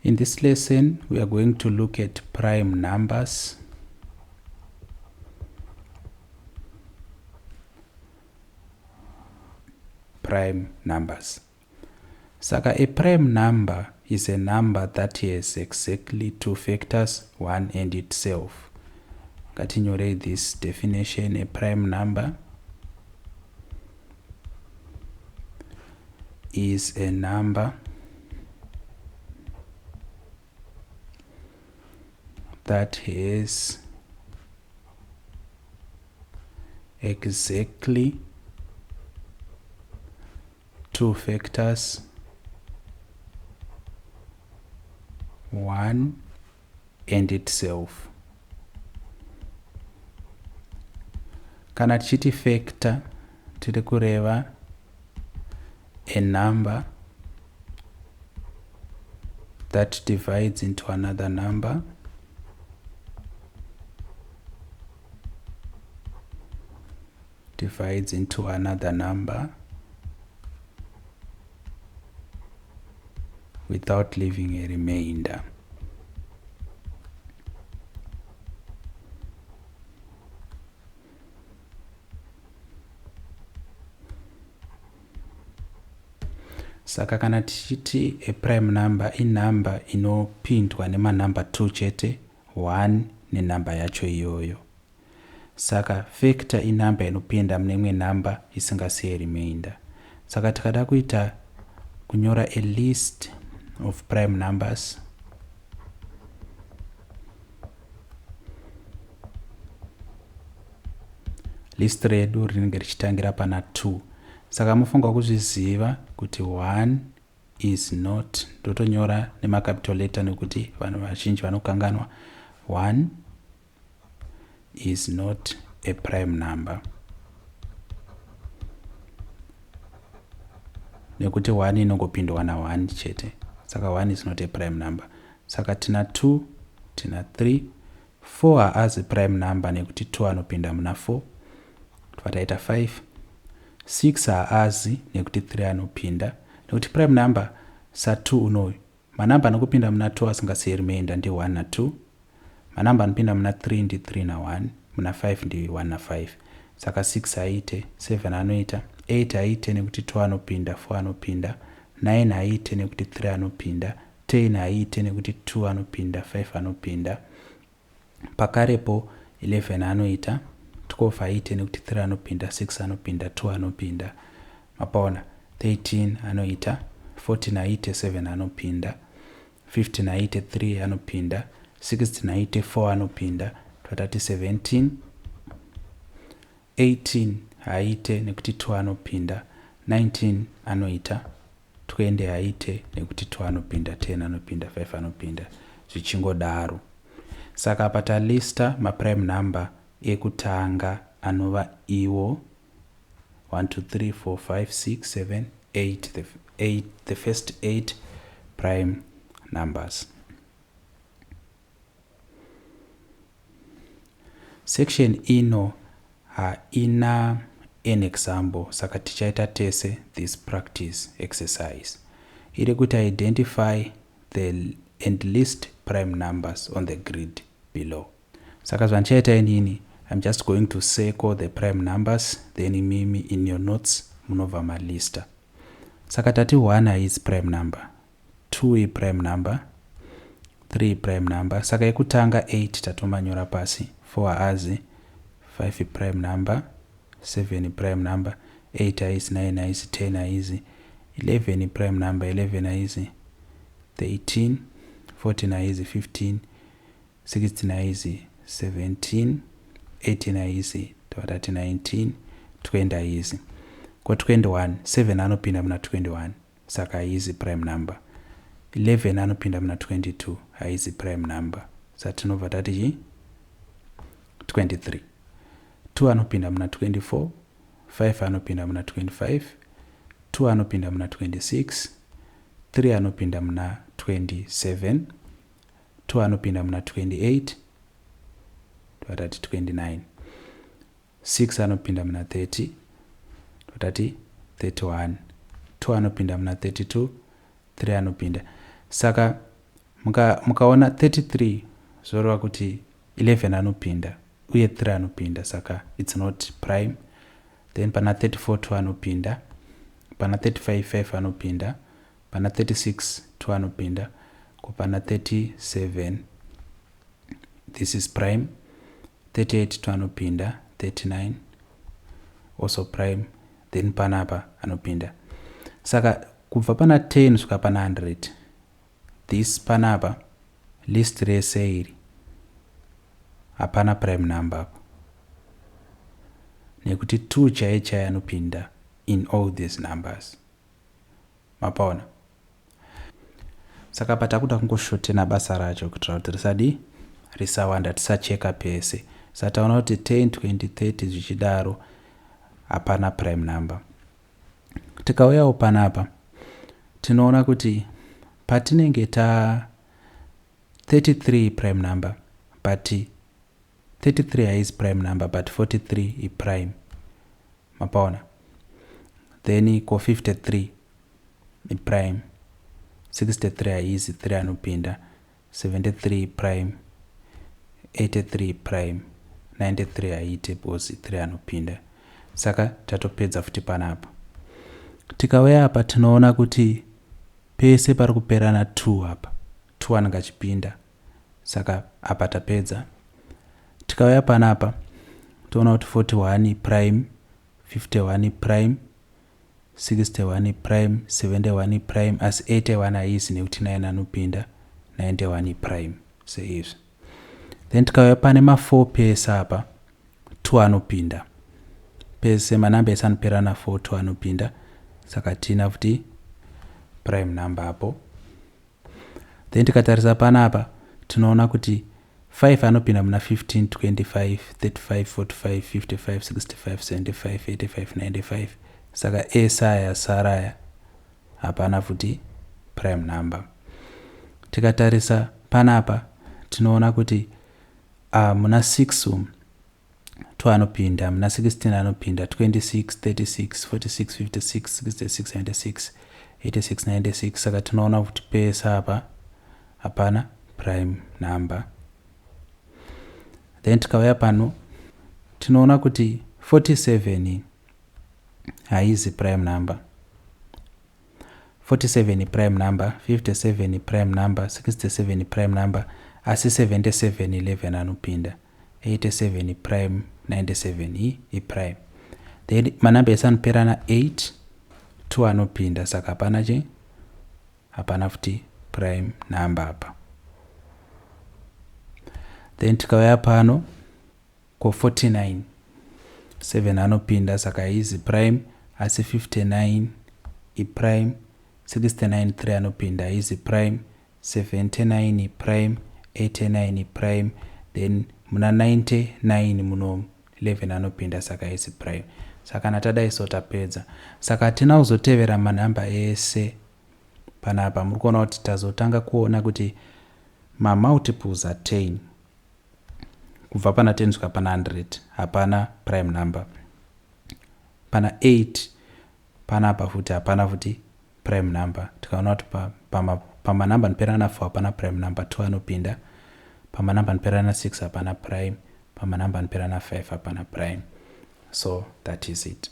In this lesson, we are going to look at prime numbers. Prime numbers. Saka a prime number is a number that has exactly two factors, one and itself. Ngatinyorei this definition, a prime number is a number that has exactly two factors, one and itself. Kana tichiti factor tiri kureva a number that divides into another number divides into another number without leaving a remainder. Saka kana tichiti a prime number inumber inopindwa nemanumber 2 chete, 1 nenumber yacho iyoyo. Saka factor inumber inopinda mune imwe number isingasiye remainder. Saka tikada kuita kunyora a list of prime numbers, list redu rinenge richitangira pana 2. Saka mofunga kuzviziva kuti 1 is not, ndotonyora nemacapital letter nekuti vanhu vazhinji vanokanganwa, 1 is not a prime number nekuti 1 inongopindwa na1 chete. Saka 1 is not a prime number. Saka tina 2, tina 3, 4 haazi prime number nekuti 2 anopinda muna 4, tobva taita 5. 6 haazi nekuti 3 anopinda, nekuti prime number sa2 unoyu, manamba anokupinda muna 2 asingasiye remainder ndi 1 na2, manamba anopinda muna 3 ndi 3 na1, muna 5 ndi 1 na5. Saka 6 haite, 7 anoita, 8 haite nekuti 2 anopinda, 4 anopinda, 9 haite nekuti 3 anopinda, 10 haite nekuti 2 anopinda, 5 anopinda, pakarepo 11 anoita, 12 haite nekuti 3 anopinda, 6 anopinda, 2 anopinda, mapaona, 13 anoita, 14 haite, 7 anopinda, 15 haite, 3 anopinda, 16 haite, 4 anopinda, twatati 17, 18 haite nekuti 2 anopinda, 19 anoita, 20 haite nekuti 2 anopinda, 10 anopinda, 5 anopinda, zvichingodaro. Saka apa talista maprime number ekutanga anova iwo 1 2 3 4 5 6 7 8, the, 8, the first 8 prime numbers. Section ino haina an example, saka tichaita tese this practice exercise. Iri kuti identify the and list prime numbers on the grid below. Saka zvandichaita inini, I'm just going to circle the prime numbers, then imimi in your notes munobva malista. Saka tati 1 haisi prime number, 2 iprime number, 3 prime number. Saka yekutanga 8 tatomanyora pasi, 4 haazi, 5 prime number, 7 prime number, 8 haisi, 9 haisi, 10 haisi, 11 prime number, 11 haisi, 13, 14 haisi, 15, 16 haisi, 17, 18 haisi, totati 19, 20 haisi. Ko 21, 7 anopinda muna 21, saka haizi prime number. 11 anopinda muna 22, haizi prime number. Saka tinobva tati chi 23. 2 anopinda muna 24, 5 anopinda muna 25, 2 anopinda muna 26, 3 anopinda muna 27, 2 anopinda muna 28, totati 29, 6 anopinda muna 30, totati 31, 2 anopinda muna 32, 3 anopinda. Saka Mukaona 33, zvoreva kuti 11 anopinda uye 3 anopinda, saka it's not prime. Then pana 34, 2 anopinda. Pana 35, 5 anopinda. Pana 36, 2 anopinda. Kupana 37, this is prime. 38, 2 anopinda. 39 also prime. Then panapa anopinda. Saka kubva pana 10 kusvika pana 100, this panapa list rese iri hapana prime number apa, nekuti 2 chaiye chaiye anopinda in all these numbers. Mapaona? Saka patakuda kungoshortena basa racho kuitira kuti risadi risawanda, tisacheka pese. Saka taona kuti 10, 20, 30 zvichidaro hapana prime number. Tikauyawo panapa, tinoona kuti patinenge ta 33 prime number, but 33 haisi prime number, but 43 iprime. Mapaona? Then ko 53 iprime. 63 haizi, 3 anopinda. 73 prime. 83 prime. 93 haiite because 3 anopinda. Saka tatopedza futi panapa. Tikauya apa, tinoona kuti pese pari kupera na2 apa, 2 anenge achipinda, saka apa tapedza. Tikauya panapa, toona kuti 41 prime, 51 prime, 61 prime, 71 prime, asi 81 haizi nekuti 9 anopinda. 91 prime seizvi. Then tikauya pane ma4 pese apa, 2 anopinda pese. Manamba ese anopera na4, 2 anopinda, saka tina futi prime number apo. Then tikatarisa panapa, tinoona kuti 5 anopinda muna 15, 25, 35, 45, 55, 65, 75, 85, 95. Saka ese aya asara aya hapana futi prime number. Tikatarisa panapa, tinoona kuti muna 6 umu 2 anopinda, muna 16 anopinda, 26, 36, 46, 56, 66, 76, 86, 96. Saka tinoona kuti pese apa hapana prime number. Then tikauya pano, tinoona kuti 47 haizi prime number. 47 prime number, 57 prime number, 67 prime number, asi 77, 11 anopinda. 87 prime, 97 iprime. Then manamba ese anopera na8, 2 anopinda, saka hapana chi hapana futi prime number apa. Then tikauya pano ko 49, 7 anopinda, saka haizi prime, asi 59 iprime. 69, 3 anopinda, haizi prime. 79 iprime. 89 prime. Then muna 99 muno 11 anopinda, saka haisi prime. Saka kana tadai so, tapedza. Saka hatina kuzotevera manhamba ese panapa. Muri kuona kuti tazotanga kuona kuti mamultiples a10 kubva pana 10 kusvika pana 100 hapana prime number. Pana 8 panapa futi hapana futi prime number. Tikaona kuti pamanhamba anopera na4 hapana prime number, 2 anopinda. Pamanhamba anopera na6 hapana prime. Pamanhamba anopera na5 hapana prime. So that is it.